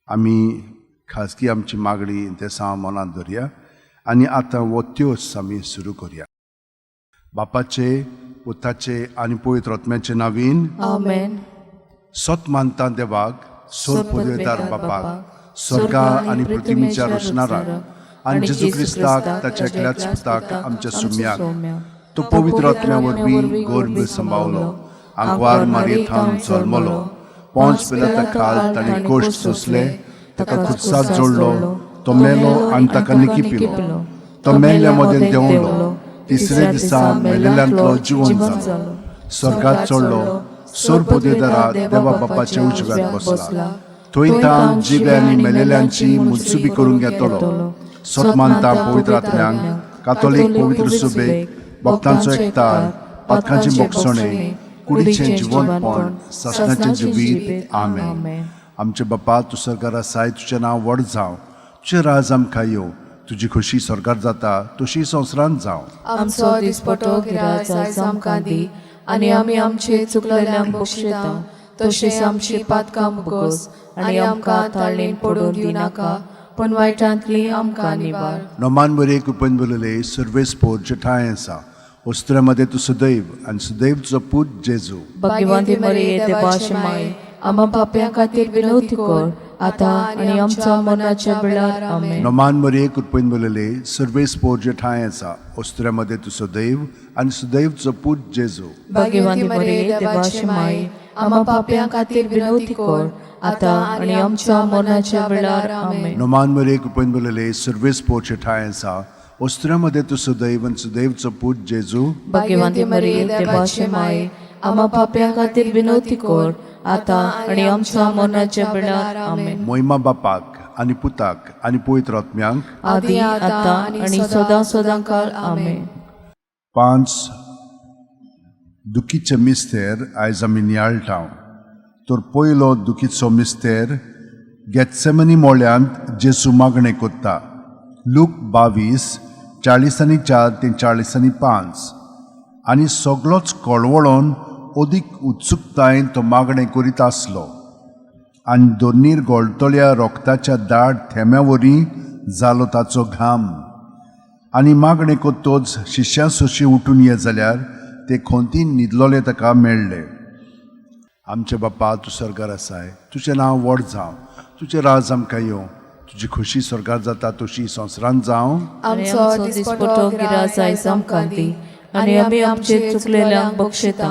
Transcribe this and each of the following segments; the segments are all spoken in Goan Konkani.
आमी खाजगी आमची मागणी इंतेसांव मनांत धरया आनी आतां हो त्योस आमी सुरू करया. बापाचे, पुताचे आनी पवित्र आत्म्याचे नावीन. आमेन. सत मानता देवाक, सोर पदवेदार बापाक, स्वर्गा आनी पृथ्वीच्या रचणाराक, आनी जेजू क्रिस्ताक, ताच्या एकल्याच पुताक, आमच्या सुम्याक. तो पवित्र आत्म्या वरवीं गर्भ सांबावलो, आंकवार मारयेथावन जल्मलो, पोंच पिलाता खाल ताणें कश्ट सोंसले, ताका खुर्साक जोडलो, तो मेलो आनी ताका निकिपिलो. तो मेल्ल्या मदें देंवलो, तिसरे दिसा मेलेल्यांतलो जिवन जालो, स्वर्गात चडलो, सोर पदवेदारा देवा बापाच्या उजव्यात बसला. थंय तान जिबे आनी मेलेल्यांची मुत्सुबी करूंक येतलो. सत मानता पवित्र आत्म्यांक, कातोलीक पवित्र सुबेक, भक्तांचो एकतार, पातकांची बोगसणे, कुडीचें जिवनपण, सासणाचें जिवीत. आमेन. आमचे बापा, तूं सरकार आसाय, तुजें नांव व्हड जावं, तुजें राज आमकां येवं, तुजी खोशी सरकार जाता तशी संवसारांत जावं. आमचो दिसपटो गिराज आयज आमकां दी आनी आमी आमचे चुकलेल्यांक बक्षिता तशें आमची पातकां मुगोस आनी आमकां ताळणेन पडून दिवनाका, पूण वायटांतली आमकां निवार. नोमान बरे कृपेन बरयले सर्वेस पोर जेठाय आसा. वस्त्रा मध्ये तूं सदैव आनी सदैव तुजो पूत जेजू. भाग्यवंती मरिये, देवाची माय, आम्हा पाप्यां खातीर विनवती कर, आतां आनी आमच्या मरणाच्या वेळार. आमेन. नोमान मरिये कृपेन बरयले सर्वेस पोर जेठाय आसा. वस्त्रा मध्ये तूं सदैव आनी सदैव तुजो पूत जेजू. भाग्यवंती मरिये, देवाची माय, आम्हा पाप्यां खातीर विनवती कर, आतां आनी आमच्या मरणाच्या वेळार. आमेन. नोमान मरिये कृपेन बरयले सर्वेस पोर जेठाय आसा. वस्त्रा मध्ये तूं सदैव आनी सदैव तुजो पूत जेजू. भाग्यवंती मरिये, देवाची माय, आम्हा पाप्यां खातीर विनवती कर, आतां आनी आमच्या मरणाच्या वेळार. आमेन. मोहिमा बापाक आनी पुताक आनी पवित्र आत्म्यांक. आदी, आतां आनी सदां सदां काळ. आमेन. पांच दुखीचे मिस्तेर आयज आमी नियाळटा. तर पयलो दुखीचो मिस्तेर, गेत्सेमनी मोळ्यांत जेसू मागणें कोत्ता. लूक 22:44 ते 45. आनी सगलोच कळवळोन अदीक उत्सुकतायेन तो मागणें करीत आसलो आनी दोनीर गोळटल्या रोगताच्या दाट थेंब्या वरी जालो ताचो घाम. आनी मागणें कोत्तोच शिश्यां सोशी उठून ये जाल्यार ते खोंतीन न्हिदलोले ताका मेळ्ळे. आमचे बाप्पा, तूं स्वर्गार आसाय, तुजें नांव व्हड जावं, तुजें राज आमकां येवं, तुजी खोशी स्वर्गार जाता तशी संवसारांत जावं. आमचो दिसपटो गिराज आयज आमकां दी आनी आमी आमचे चुकलेल्यांक बक्षिता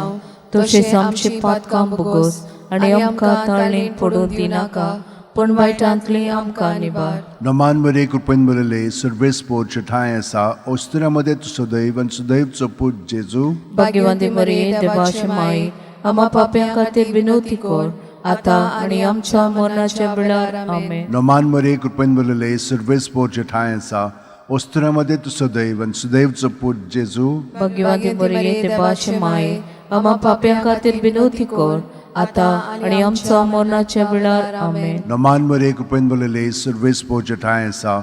तशेंच आमची पातकां भोगोस आनी आमकां ताळणेन पडून दिनाका, पूण वायटांतली आमकां निवार. नमान बरे कृपेन बरयले सर्वेस पोर ठांय आसा. ओस्तुऱ्या मदें तूं सदैव आनी सदैवचो पूत जेजू. भाग्यवंती मरिये, देवाची माई, आम्हा पाप्यां खातीर विनवती कर, आतां आनी आमच्या मरणाच्या वेळार. आमेन. नमान मरे कृपेन बरयले सर्वेस पोर ठांय आसा. ओस्तुऱ्या मदें तूं सदैव आनी सदैवचो पूत जेजू. भाग्यवंती मरिये, देवाची माई, आम्हा पाप्यां खातीर विनवती कर, आतां आनी आमच्या मरणाच्या वेळार. आमेन. नमान मरे कृपेन बरयले सर्वेस पोर ठांय आसा.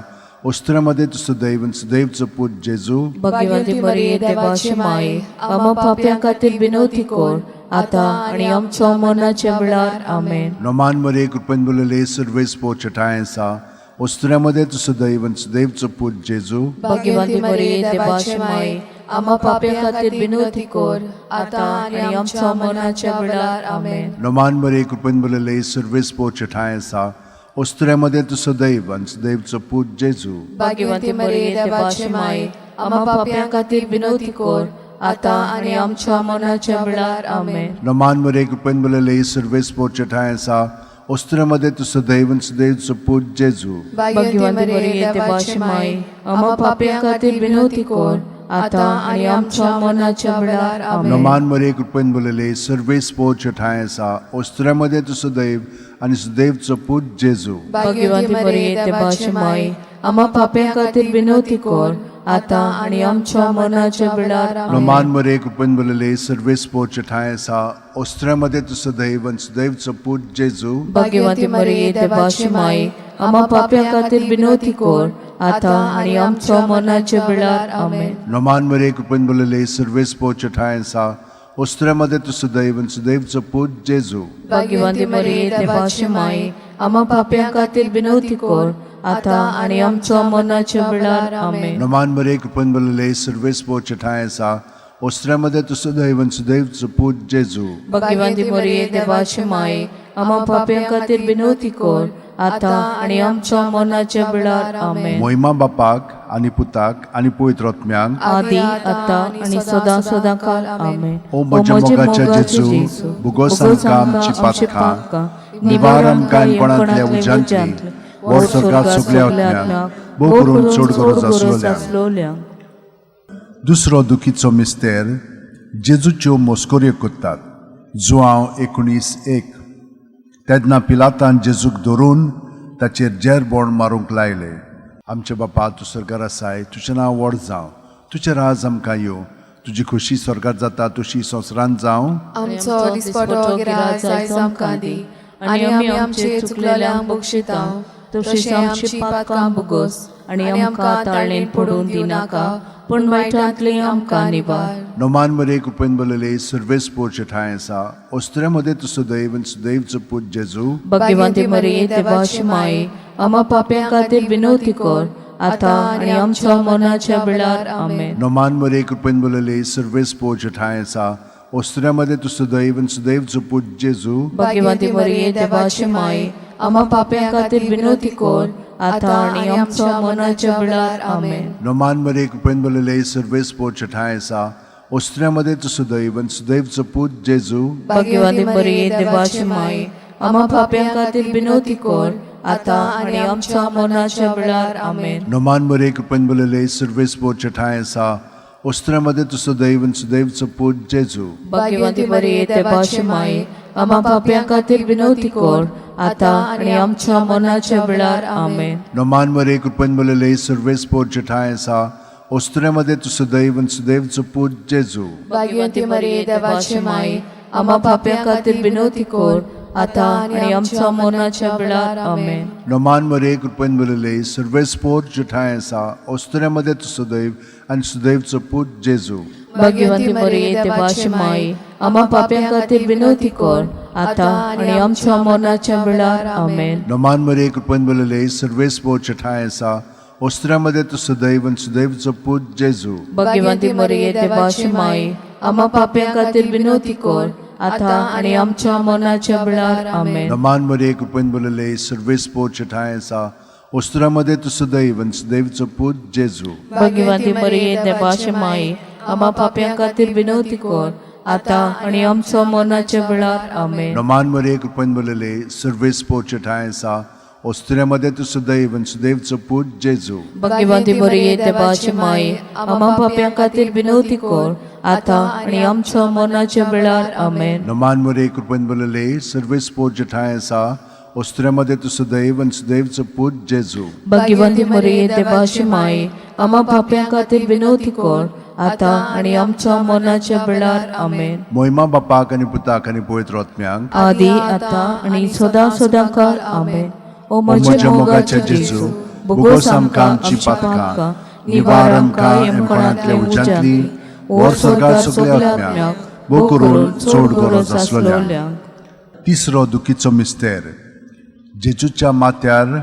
ओस्तुऱ्या मदें तूं सदैव आनी सदैवचो पूत जेजू. भाग्यवंती मरिये, देवाची माई, आम्हा पाप्यां खातीर विनवती कर, आतां आनी आमच्या मरणाच्या वेळार. आमेन. नमान मरे कृपेन बरयले सर्वेस पोर ठांय आसा. ओस्तुऱ्या मदें तूं सदैव आनी सदैवचो पूत जेजू. भाग्यवंती मरिये, देवाची माई, आम्हा पाप्यां खातीर विनवती कर, आतां आनी आमच्या मरणाच्या वेळार. आमेन. नमान मरे कृपेन बरयले सर्वेस पोर ठांय आसा. ओस्तुऱ्या मदें तूं सदैव आनी सदैवचो पूत जेजू. भाग्यवंती मरिये, देवाची माई, आम्हा पाप्यां खातीर विनवती कर, आतां आनी आमच्या मरणाच्या वेळार. आमेन. नमान मरे कृपेन बरयले सर्वेस पोर ठांय आसा. ओस्तुऱ्या मदें तूं सदैव आनी सदैवचो पूत जेजू. भाग्यवंती मरिये, देवाची माई, आम्हा पाप्यां खातीर विनवती कर, आतां आनी आमच्या मरणाच्या वेळार. आमेन. नमान मरे कृपेन बरयले सर्वेस पोर ठांय आसा. ओस्तुऱ्या मदें तूं सदैव आनी सदैवचो पूत जेजू. भाग्यवंती मरिये, देवाची माई, आम्हा पाप्यां खातीर विनवती कर, आतां आनी आमच्या मरणाच्या वेळार. आमेन. नमान मरे कृपेन बरयले सर्वेस पोर ठांय आसा. ओस्तुऱ्या मदें तूं सदैव आनी सदैवचो पूत जेजू. भाग्यवंती मरिये, देवाची माई, आम्हा पाप्यां खातीर विनवती कर, आतां आनी आमच्या मरणाच्या वेळार. आमेन. नमान मरे कृपेन बरयले सर्वेस पोर ठांय आसा. ओस्त्र्यामध्ये तूं सुदैव आनी सुदैवचो पूत जेजू. भाग्यवंती मरिये, देवाची माई, आम्हा पाप्यां खातीर विनवती कर, आतां आनी आमचो मरणाच्या वेळार. आमेन. नमान मरे, कृपेन भरलेले, सर्वेस्पोचे ठांय आसा. ओस्त्र्यामध्ये तूं सुदैव आनी सुदैवचो पूत जेजू. भाग्यवंती मरिये, देवाची माई, आम्हा पाप्यां खातीर विनवती कर, आतां आनी आमच्या मरणाच्या वेळार. आमेन. मोहिमा बापाक आनी पुताक आनी पवित्र आत्म्याक. आदी, आतां आनी सदां सदां काल. आमेन. ओ म्हज्या मोगाच्या जेजू, भुगोस आमकां आमची पातकां, निवार आमकां कोणांतल्या उज्यांतली, व्हर स्वर्गात सगल्या आत्म्यांक, भोव करून चड गरज आसलोल्यांक. आसलोल्यांक. दुसरो दुखीचो मिस्तेर, जेजूच्यो मस्कऱ्यो करतात. जुआंव 19:1. तेन्ना पिलातान जेजूक धरून ताचेर जेरबोण मारूंक लायले. आमच्या बापा, तूं स्वर्गार आसाय, तुजें नांव व्हड जावं, तुजें राज आमकां येवं, तुजी खोशी स्वर्गार जाता तशी संवसारांत जावं. आमचो दिसपटो गिराज आयज आमकां दी आनी आमी आमचे चुकलेल्यांक बक्षिता तशीच आमची पातकां भोगोस आनी आमकां ताळणेन पडून दिनाका, पूण वायटांतली आमकां निवार. नोमान मरे, कृपेन बलले, सर्वेस पोरचे ठांय आसा. ओस्त्र्यामध्ये तूं सुदैव आनी सुदैवचो पूत जेजू. भाग्यवंती मरिये, देवाची माई, आम्हा पाप्यां खातीर विनवती कर, आतां आनी आमच्या मरणाच्या वेळार. आमेन. नोमान मरे, कृपेन बलले, सर्वेस पोरचे ठांय आसा. ओस्त्र्यामध्ये तूं सुदैव आनी सुदैवचो पूत जेजू. भाग्यवंती मरिये, देवाची माई, आम्हा पाप्यां खातीर विनवती कर, आतां आनी आमच्या मरणाच्या वेळार. आमेन. नोमान मरे, कृपेन बलले, सर्वेस पोरचे ठांय आसा. ओस्त्र्यामध्ये तूं सुदैव आनी सुदैवचो पूत जेजू. भाग्यवंती मरिये, देवाची माई, आम्हा पाप्यां खातीर विनवती कर, आतां आनी आमच्या मरणाच्या वेळार. आमेन. नोमान मरे, कृपेन बलले, सर्वेस पोरचे ठांय आसा. ओस्त्र्यामध्ये तूं सुदैव आनी सुदैवचो पूत जेजू. भाग्यवंती मरिये, देवाची माई, आम्हा पाप्यां खातीर विनवती कर, आतां आनी आमच्या मरणाच्या वेळार. आमेन. नोमान मरे, कृपेन बलले, सर्वेस पोरचे ठांय आसा. ओस्त्र्यामध्ये तूं सुदैव आनी सुदैवचो पूत जेजू. भाग्यवंती मरिये, देवाची माई, आम्हा पाप्यां खातीर विनवती कर, आतां आनी आमच्या मरणाच्या वेळार. आमेन. नोमान मरे, कृपेन बलले, सर्वेस पोरचे ठांय आसा. ओस्त्र्यामध्ये तूं सुदैव आनी सुदैवचो पूत जेजू. भाग्यवंती मरिये, देवाची माई, आम्हा पाप्यां खातीर विनवती कर, आतां आनी आमच्या मरणाच्या वेळार. आमेन. नोमान मरे, कृपेन बलले, सर्वेस पोरचे ठांय आसा. ओस्त्र्यामध्ये तूं सुदैव आनी सुदैवचो पूत जेजू. भाग्यवंती मरिये, देवाची माई, आम्हा पाप्यां खातीर विनवती कर, आतां आनी आमच्या मरणाच्या वेळार. आमेन. नोमान मरे, कृपेन बलले, सर्वेस पोरचे ठांय आसा. ओस्त्र्यामध्ये तूं सुदैव आनी सुदैवचो पूत जेजू. भाग्यवंती मरिये, देवाची माई, आम्हा पाप्यां खातीर विनवती कर, आतां आनी आमच्या मरणाच्या वेळार. आमेन. नोमान मरे, कृपेन बलले, सर्वेस पोरचे ठांय आसा. ओस्त्र्यामध्ये तूं सुदैव आनी सुदैवचो पूत जेजू. भाग्यवंती मरिये, देवाची माई, आम्हा पाप्यां खातीर विनवती कर, आतां आनी आमच्या मरणाच्या वेळार. आमेन. नोमान मरे, कृपेन बलले, सर्वेस पोरचे ठांय आसा. ओस्त्र्यामध्ये तूं सुदैव आनी सुदैवचो पूत जेजू. भाग्यवंती मरिये, देवाची माई, आम्हा पाप्यां खातीर विनवती कर, आतां आनी आमच्या मरणाच्या वेळार. आमेन. मोहिमा बापाक आनी पुताक आनी पवित्र आत्म्याक. आदी, आतां आनी सदां सदां काल. आमेन. ओ म्हज्या मोगाच्या जेजू, भोगोस आमकां आमची पातकां, निवार आमकां यमकोणांतल्या उज्यांतली, व्हर स्वर्गात सगल्या आत्म्यांक, भोव करून चड गरज आसलोल्यांक. तिसरो दुखीचो मिस्तेर, जेजूच्या माथ्यार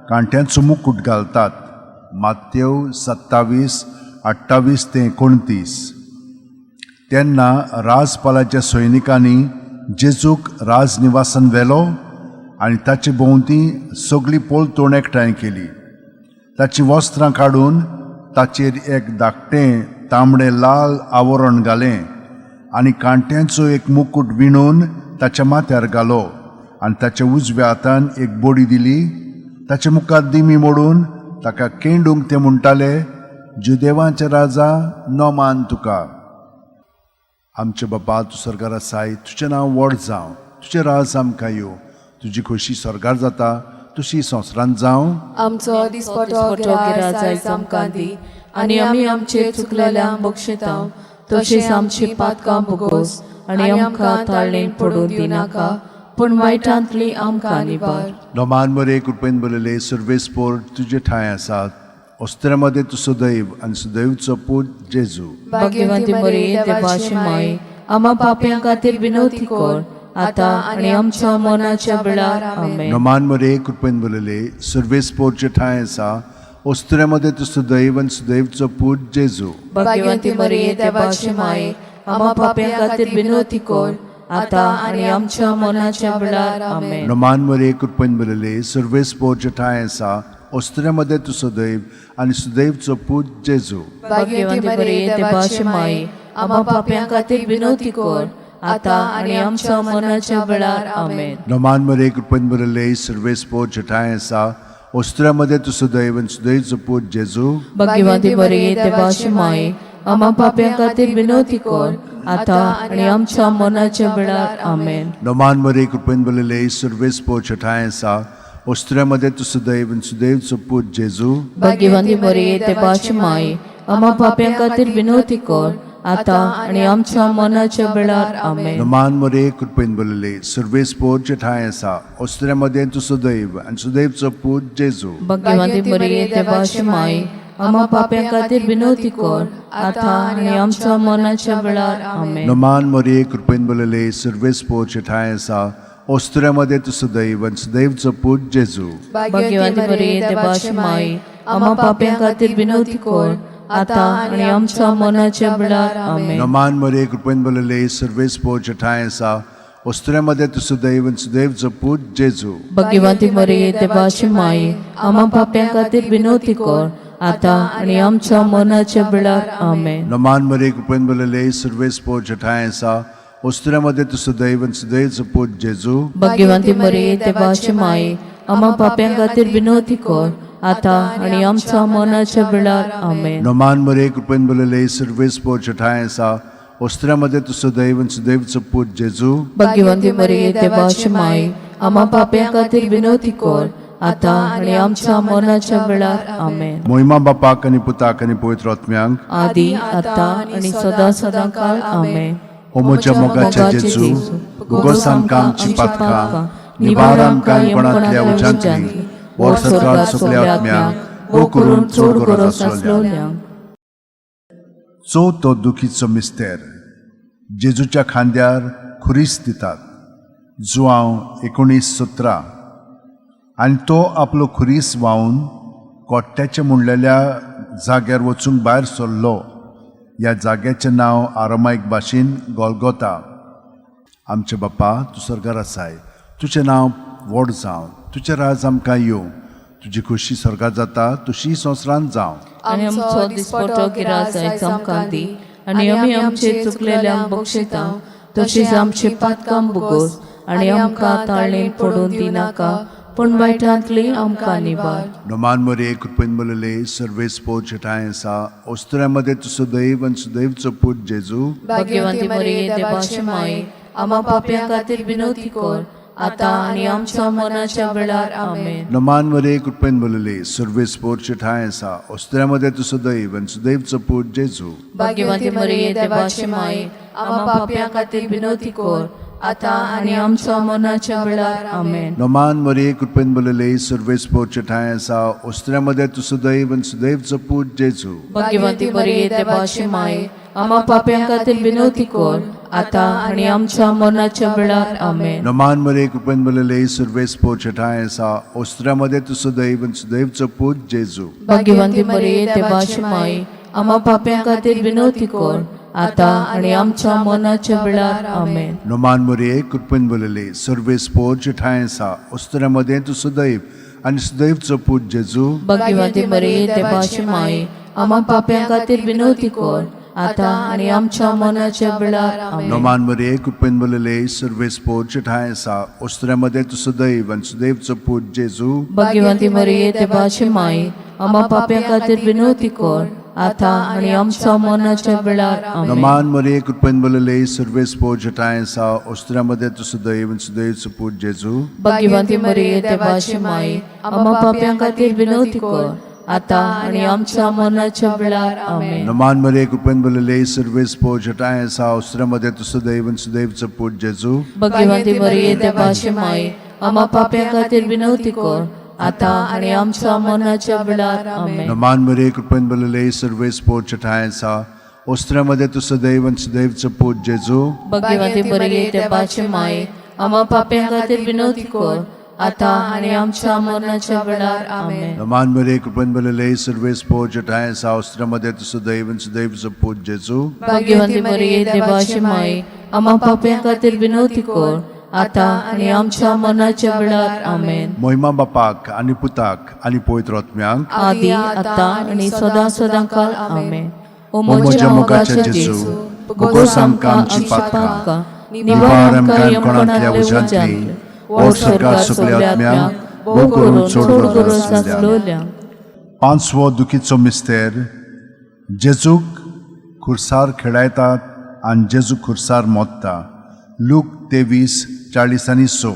कांट्यांचो मुकूट घालतात. मात्यव 27:28 ते 29. तेन्ना राजपालाच्या सैनिकांनी जेजूक राजनिवासान व्हेलो आनी ताचे भोंवती सगळी पलतोण एकठांय केली. ताचीं वस्त्रां काडून ताचेर एक धाकटें तांबडें लाल आवरण घालें आनी कांट्यांचो एक मुकूट विणून ताच्या माथ्यार घालो आनी ताच्या उजव्या हातान एक बडी दिली. ताच्या मुखार दिमी मोडून ताका केंडूंक ते म्हणटाले, जुदेवांचे राजा, नमान तुका. आमचे बाबा, तूं स्वर्गार आसाय, तुजें नांव व्हड जावं, तुजें राज आमकां येवं, तुजी खोशी स्वर्गार जाता तशी संवसारांत जावं. आमचो दिसपटो गिराज आयज आमकां दी आनी आमी आमचे चुकलेल्यांक बक्षिता तशीच आमची पातकां भोगोस आनी आमकां ताळणेन पडून दिनाका, पूण वायटांतली आमकां निवार. नोमान मरे, कृपेन बरयले, सर्वेस्पोर तुजे ठांय आसात. ओस्त्र्यामध्ये तूं सदैव आनी सदैवचो पूत जेजू. भाग्यवंती मरिये, देवाची माई, आमा पापयां खातीर विनवती कर आतां आनी आमच्या मनाच्या वेळार. आमेन. नमान मरे कृपेन बोलले सर्वेस्पोरचे ठांय आसा ओस्तुऱ्यामध्ये तूं सुदैव आनी सुदैवचो पूत जेजू. भाग्यवंती मरिये देवाची माये, आमा पापयां खातीर विनवती कर आतां आनी आमच्या मनाच्या वेळार. आमेन. नमान मरे कृपेन बोलले सर्वेस्पोरचे ठांय आसा ओस्तुऱ्यामध्ये तूं सुदैव आनी सुदैवचो पूत जेजू. भाग्यवंती मरिये देवाची माये, आमा पापयां खातीर विनवती कर आतां आनी आमच्या मनाच्या वेळार. आमेन. नमान मरे कृपेन भरले सर्वेस्पोर ठांय आसा ओस्तुऱ्यामध्ये तूं सुदैव आनी सुदैवचो पूत जेजू. भाग्यवंती मरिये देवाची माये, आमा पापयां खातीर विनवती कर आतां आनी आमच्या मनाच्या वेळार. आमेन. नमान मरे कृपेन भरले सर्वेस्पोर ठांय आसा ओस्तुऱ्यामध्ये तूं सुदैव आनी सुदैवचो पूत जेजू. भाग्यवंती मरिये देवाची माये, आमा पापयां खातीर विनवती कर आतां आनी आमच्या मनाच्या वेळार. आमेन. नमान मरे कृपेन भरले सर्वेस्पोर ठांय आसा ओस्तुऱ्यामध्ये तूं सुदैव आनी सुदैवचो पूत जेजू. भाग्यवंती मरिये देवाची माये, आमा पापयां खातीर विनवती कर आतां आनी आमच्या मनाच्या वेळार. आमेन. नमान मरे कृपेन भरले सर्वेस्पोर ठांय आसा ओस्तुऱ्यामध्ये तूं सुदैव आनी सुदैवचो पूत जेजू. भाग्यवंती मरिये देवाची माये, आमा पापयां खातीर विनवती कर आतां आनी आमच्या मनाच्या वेळार. आमेन. नमान मरे कृपेन भरले सर्वेस्पोर ठांय आसा ओस्तुऱ्यामध्ये तूं सुदैव आनी सुदैवचो पूत जेजू. भाग्यवंती मरिये देवाची माये, आमा पापयां खातीर विनवती कर आतां आनी आमच्या मनाच्या वेळार. आमेन. नमान मरे कृपेन भरले सर्वेस्पोर ठांय आसा ओस्तुऱ्यामध्ये तूं सुदैव आनी सुदैवचो पूत जेजू. भाग्यवंती मरिये देवाची माये, आमा पापयां खातीर विनवती कर आतां आनी आमच्या मनाच्या वेळार. आमेन. नमान मरे कृपेन भरले सर्वेस्पोर ठांय आसा ओस्तुऱ्यामध्ये तूं सुदैव आनी सुदैवचो पूत जेजू. भाग्यवंती मरिये देवाची माये, आमा पापयां खातीर विनवती कर आतां आनी आमच्या मनाच्या वेळार. आमेन. मोहिमा बापाक आनी पुताक आनी पवित्र आत्म्यांक, आदी आतां आनी सदां सदां काल. आमेन. हो म्हज्या मोगाच्या जेजू, भुगोस आमकां आमची पातकां, निवार आमकां कोणांतल्या उज्यांतली, व्हर सरकार सगल्या आत्म्यांक, गो करून चड गरज आसलोल्यांक. चवथो दुखीचो मिस्तेर. जेजूच्या खांद्यार खुरीस दितात. जुआंव 19:17. आनी तो आपलो खुरीस व्हांवन कोट्ट्याच्या म्हणलेल्या जाग्यार वचूंक भायर सरलो. ह्या जाग्याचें नांव आरामायक भाशेन गोलगोता. आमचे बाप्पा, तूं स्वर्गार आसाय, तुजें नांव व्हड जावं, तुजें राज आमकां येवं, तुजी खोशी स्वर्गार जाता तशी संवसारांत जावं. आनी आमचो दिसपटो गिरास आयज आमकां दी आनी आमी आमचे चुकलेल्यांक बक्षिता तशीच आमची पातकां बुगोस आनी आमकां ताळणेन पडून दिनाका, पूण वायटांतली आमकां निवार. नमान मरे कृपेन बोलले सर्वेस्पोर ठांय आसा ओस्तुऱ्यामध्ये तूं सुदैव आनी सुदैवचो पूत जेजू. भाग्यवंती मरिये देवाची माये, आमा पापयां खातीर विनवती कर आतां आनी आमच्या मनाच्या वेळार. आमेन. नमान मरे कृपेन बोलले सर्वेस्पोर ठांय आसा ओस्तुऱ्यामध्ये तूं सुदैव आनी सुदैवचो पूत जेजू. भाग्यवंती मरिये देवाची माये, आमा पापयां खातीर विनवती कर आतां आनी आमच्या मनाच्या वेळार. आमेन. नमान मरे कृपेन बोलले सर्वेस्पोर ठांय आसा ओस्तुऱ्यामध्ये तूं सुदैव आनी सुदैवचो पूत जेजू. भाग्यवंती मरिये देवाची माये, आमा पापयां खातीर विनवती कर आतां आनी आमच्या मनाच्या वेळार. आमेन. नमान मरे कृपेन बोलले सर्वेस्पोर ठांय आसा ओस्तुऱ्यामध्ये तूं सुदैव आनी सुदैवचो पूत जेजू. भाग्यवंती मरिये देवाची माये, आमा पापयां खातीर विनवती कर आतां आनी आमच्या मनाच्या वेळार. आमेन. नमान मरे कृपेन बोलले सर्वेस्पोर ठांय आसा ओस्तुऱ्यामध्ये तूं सुदैव आनी सुदैवचो पूत जेजू. भाग्यवंती मरिये देवाची माये, आमा पापयां खातीर विनवती कर आतां आनी आमच्या मनाच्या वेळार. आमेन. नमान मरे कृपेन बोलले सर्वेस्पोर ठांय आसा ओस्तुऱ्यामध्ये तूं सुदैव आनी सुदैवचो पूत जेजू. भाग्यवंती मरिये देवाची माये, आमा पापयां खातीर विनवती कर आतां आनी आमच्या मनाच्या वेळार. आमेन. नमान मरे कृपेन बोलले सर्वेस्पोर ठांय आसा ओस्तुऱ्यामध्ये तूं सुदैव आनी सुदैवचो पूत जेजू. भाग्यवंती मरिये देवाची माये, आमा पापयां खातीर विनवती कर आतां आनी आमच्या मनाच्या वेळार. आमेन. नमान मरे कृपेन बोलले सर्वेस्पोर ठांय आसा ओस्तुऱ्यामध्ये तूं सुदैव आनी सुदैवचो पूत जेजू. भाग्यवंती मरिये देवाची माये, आमा पापयां खातीर विनवती कर आतां आनी आमच्या मनाच्या वेळार. आमेन. नमान मरे कृपेन बोलले सर्वेस्पोर ठांय आसा ओस्त्र्यामध्ये तूं सदैव आनी सदैवचो पूत जेजू. भाग्यवती मरिये, देवाचे माये, आम्हा पाप्यां खातीर विनवती कर, आतां आनी आमच्या मरणाच्या वेळार. आमेन. नमान मरिये, कृपेन भरलेले, सर्वेस्पोर ठांय आसा. ओस्त्र्यामध्ये तूं सदैव आनी सदैवचो पूत जेजू. भाग्यवंती मरिये, देवाचे माये, आम्हा पाप्यां खातीर विनवती कर, आतां आनी आमच्या मरणाच्या वेळार. आमेन. मोहिमा बापाक आनी पुताक आनी पवित्र आत्म्याक. आदी, आतां आनी सदां सदां काल. आमेन. ओ ओ म्हज्या मोगाच्या जेजू, भोगोस आमकां आमची पातकां, निवार आमकां यमकोणांतल्या उज्यांतली, ओड सरकार सगल्या आत्म्यांक, भोव करून चड गरज आसलेल्या. पांचवो दुखीचो मिस्तेर. जेजूक खुर्सार खेळायतात आनी जेजू खुर्सार मोत्ता. लूक 23:46.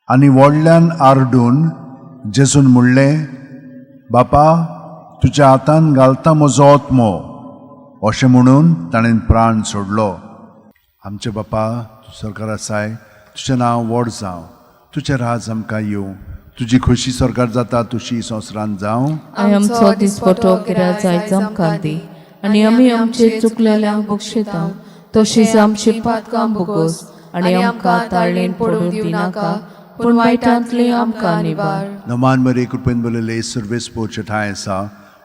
आनी व्हडल्यान आरडून जेजून म्हणलें, बापा, तुज्या हातान घालता म्हजो आत्मो. अशें म्हणून ताणें प्राण सोडलो. आमचे बापा, तूं सरकार आसाय, तुजें नांव व्हड जावं, तुजें राज आमकां येवं, तुजी खोशी सरकार जाता तुशी संवसारांत जावं. आनी आमचो दिसपटो कित्याक जायत आमकां दी, आनी आमी आमचे चुकलेल्यांक बक्षिता तशीच आमची पातकां भोगोस, आनी आमकां ताळणेन पडूंक दिनाका, पूण वायटांतली आमकां निवार. नमान मरे, कृपेन बरलेले, सर्वेस पोरचे ठांय आसा.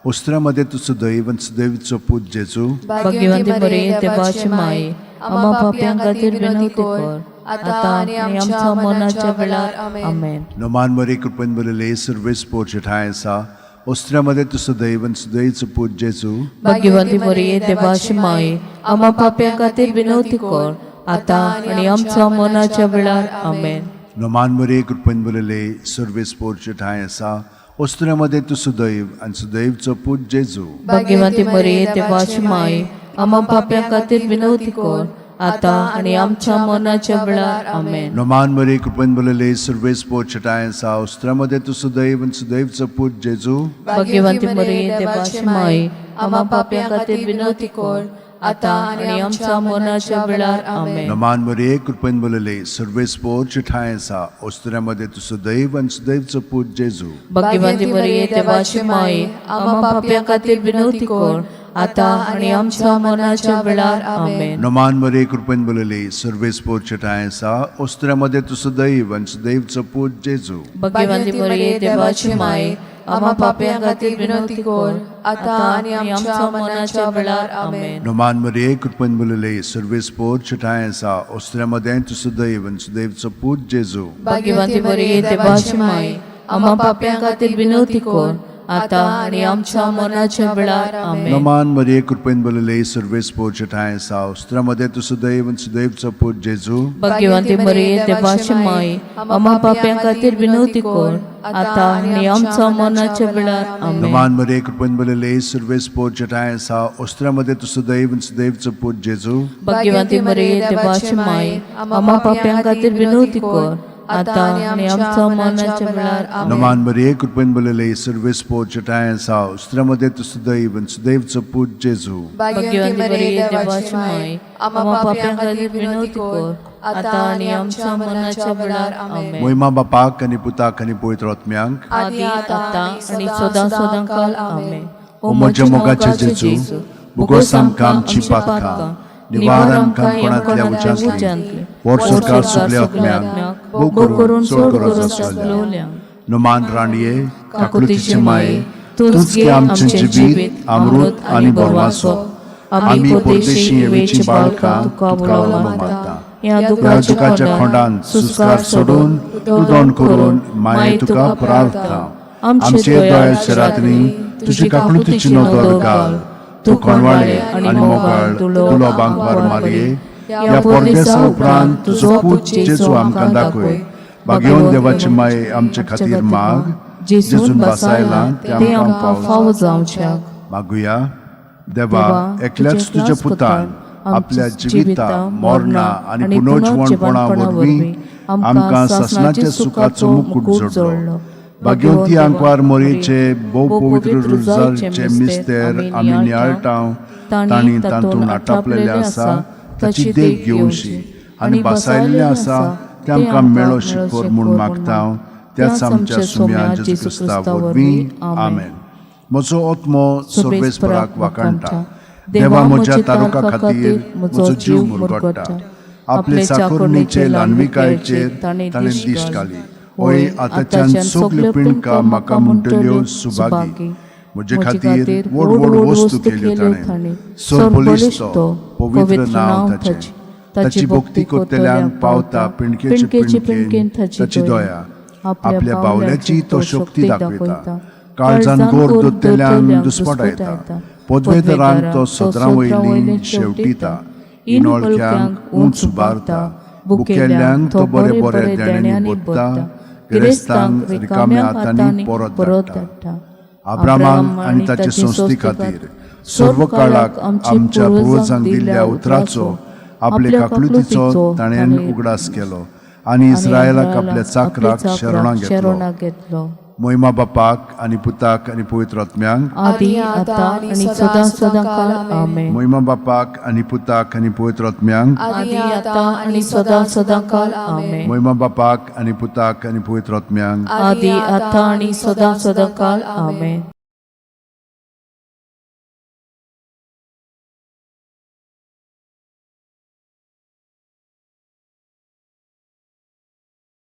उस्त्र्यामध्ये तूं सदैव आनी सदैवचो पूत जेजू. भाग्यवंती मरिये, देवाची माये, आम्हा पापयां खातीर विनवती कर, आतां आनी आमच्या मरणाच्या वेळार. आमेन. नमान मरे, कृपेन बरलेले, सर्वेस पोरचे ठांय आसा. उस्त्र्यामध्ये तूं सदैव आनी सदैवचो पूत जेजू. भाग्यवंती मरिये, देवाची माये, आम्हा पापयां खातीर विनवती कर, आतां आनी आमच्या मरणाच्या वेळार. आमेन. नमान मरे, कृपेन बरलेले, सर्वेस पोरचे ठांय आसा. उस्त्र्यामध्ये तूं सदैव आनी सदैवचो पूत जेजू. भाग्यवंती मरिये, देवाची माये, आम्हा पापयां खातीर विनवती कर, आतां आनी आमच्या मरणाच्या वेळार. आमेन. नमान मरे, कृपेन बरलेले, सर्वेस पोरचे ठांय आसा. उस्त्र्यामध्ये तूं सदैव आनी सदैवचो पूत जेजू. भाग्यवंती मरिये, देवाची माये, आम्हा पापयां खातीर विनवती कर, आतां आनी आमच्या मरणाच्या वेळार. आमेन. नमान मरिये, कृपेन भरलेले, सर्वेस्पोर ठांय आसा. ओस्तुऱ्यामध्ये तूं सदैव आनी सदैवचो पूत जेजू. भाग्यवंती मरिये, देवाची माये, आम्हा पापयां खातीर विनवती कर, आतां आनी आमच्या मरणाच्या वेळार. आमेन. नमान मरिये, कृपेन भरलेले, सर्वेस्पोर ठांय आसा. ओस्तुऱ्यामध्ये तूं सदैव आनी सदैवचो पूत जेजू. भाग्यवंती मरिये, देवाची माये, आम्हा पापयां खातीर विनवती कर, आतां आनी आमच्या मरणाच्या वेळार. आमेन. नमान मरिये, कृपेन भरलेले, सर्वेस्पोर ठांय आसा. ओस्तुऱ्यामध्ये तूं सदैव आनी सदैवचो पूत जेजू. भाग्यवंती मरिये, देवाची माये, आम्हा पापयां खातीर विनवती कर, आतां आनी आमच्या मरणाच्या वेळार. आमेन. नमान मरिये, कृपेन भरलेले, सर्वेस्पोर ठांय आसा. ओस्तुऱ्यामध्ये तूं सदैव आनी सदैवचो पूत जेजू. भाग्यवंती मरिये, देवाची माये, आम्हा पापयां खातीर विनवती कर, आतां आनी आमच्या मरणाच्या वेळार. आमेन. नमान मरिये, कृपेन भरलेले, सर्वेस्पोर ठांय आसा. ओस्तुऱ्यामध्ये तूं सदैव आनी सदैवचो पूत जेजू. भाग्यवंती मरिये, देवाची माये, आम्हा पापयां खातीर विनवती कर, आतां आनी आमच्या मरणाच्या वेळार. आमेन. नमान मरिये, कृपेन भरलेले, सर्वेस्पोर ठांय आसा. ओस्तुऱ्यामध्ये तूं सदैव आनी सदैवचो पूत जेजू. भाग्यवंती मरिये, देवाची माये, आम्हा पापयां खातीर विनवती कर, आतां आनी आमच्या मरणाच्या वेळार. आमेन. मोहिमा बापाक आनी पुताक आनी पवित्र आत्म्यांक. आदी, आतां आनी सदां सदां काल. आमेन. ओ म्हज्या मोगाचे जेजू, भोगोस आमकां आमची पातकां, निवार आमकां कोणांतल्या उज्यांतली, व्हड सरकार सगल्या आत्म्यांक, भोव करून चड गरज आसलेल्या. नमान राणये, काकुळतीचे माये, तूंच गे आमचें जिवीत, अमृत आनी बरवासो. आमी परदेशी येवेची बाळकां तुका उलो मारता. ह्या ह्या दुखाच्या खोंडान सुस्कार सोडून रुदण करून माये तुका प्रार्थना. आमचे दयाच्या रातनी तुजी काकळुतीची नदर घाल. तूं कोणवाळे आनी मोगाळ तुलो बांकवार मारये, ह्या परदेसा उपरांत तुजो पूत जेजू आमकां दाखय. भाग्यवन देवाची माये आमचे खातीर माग, जेजून बासायला ते आमकां फावो जावच्याक. मागुया. देवा, एकल्याच तुज्या पुतान आपल्या जिविता, मरणा आनी पुनर्जिवणपणा वरवीं आमकां सासणाच्या सुखाचो मुकूट जोडलो. भाग्यवंती आंकवार मोरयेचे भोव पवित्र रुजारचे मिस्तेर आमी नियाळटा, तांणी तातूंत आटापलेलें आसा ताची देख घेवची आनी बसायल्लें आसा तें आमकां मेळो शिकोर म्हूण मागता, त्याच आमच्या सुम्या जेजू क्रिस्ता वरवीं. आमेन. म्हजो आत्मो सर्वेस्पराक वाखाणटा. देवा म्हज्या तारुका खातीर म्हजो जीव मुरगट्टा. आपले चाकोरणीचे ल्हानविकायेचेर ताणें दिश्ट घाली. हय, आतांच्यान सगल्यो पिंडका म्हाका म्हणटल्यो सुभागी. म्हजे खातीर व्हड व्हड वस्तू केल्यो ताणें. सरबळिश्ट तो, पवित्र नांव ताचें. ताची भक्ती करतल्यांक पावता पिंडकेचे पिंडकेन ताची दया. आपल्या बावल्याची तो शक्ती दाखयता. काळजान गोर दोतल्यांक दुस्पटायता. पदवेदारांक तो सदरां वयली शेवटिता. इनोळख्यांक उंच उबारता. बुकेल्ल्यांक तो बरे बरे देण्यांनी भरता. गिरेस्तांक रिकाम्या हातांनी परत धाडटा. अब्रामाक आनी ताचे संस्थे खातीर सर्व काळाक आमच्या पुर्वजांक दिल्ल्या उतराचो, आपले काकलुतीचो ताणें उगडास केलो आनी इस्रायलाक आपल्या चाकराक शरणां घेतलो. मोहिमा बापाक आनी पुताक आनी पवित्र आत्म्यांक, आदी आतां आनी सदां सदां काल. आमेन. मोहिमा बापाक आनी पुताक आनी पवित्र आत्म्यांक, आदी आतां आनी सदां सदां काल. आमेन. मोहिमा बापाक आनी पुताक आनी पवित्र आत्म्यांक, आदी आतां आनी सदां सदां काल. आमेन.